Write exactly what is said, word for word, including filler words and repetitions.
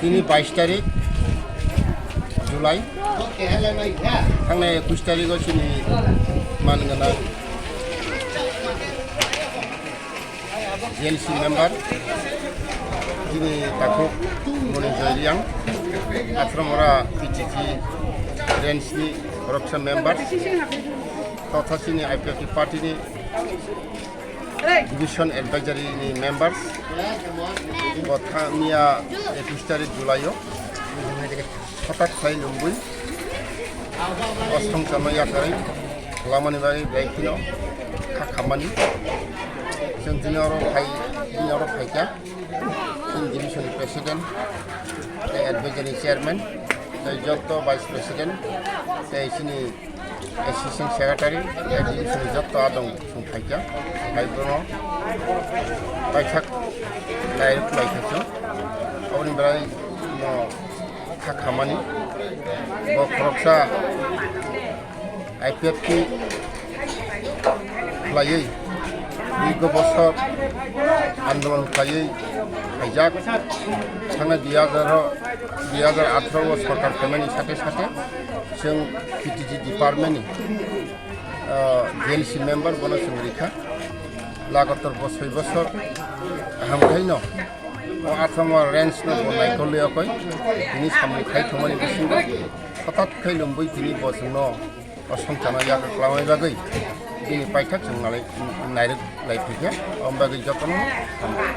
Tini bais tarik July, thangnai ekush tarigo chini man gwnang G L C member, chini takhuk Moni Joy Reang, Athramora P T G range ni khoroksa member, totha chini I P F T party ni Division Advisory ni members, bo thangya ekush tarik July o, hotak sai lungwi, osong chama yakarwi, lamani bagwi belai kheno kha khammani. Chwng tini oro phai, tini oro phaikha, chini division ni president, tei advisory chairman, tei joto vice president, tei chini assistant secretary, tei division ni joto adong chwng phaikha, hai bono paithak nai rwkhlaikha chwng. Aboni belai no kha khamani, bo khoroksa I P F T khlaiwi dirgo bosor andolon khlaiwi khaijak. Thangnai dui hajar o, dui hajar atharo o sorkar phaimani sate sate chwng P T G department ni, ah, G L C member bono chwng rikha. Lagatar bosoi bosor kaham khaino o Athama range no bo naikolwi okoi tini samung khai thumani bisingo hothat khai lumbui tini bo chwngno o songchano yak kwlangwi bagwi bini paithak chwng nalai, nairwk lai phaikha, om bagwi jotono hambai.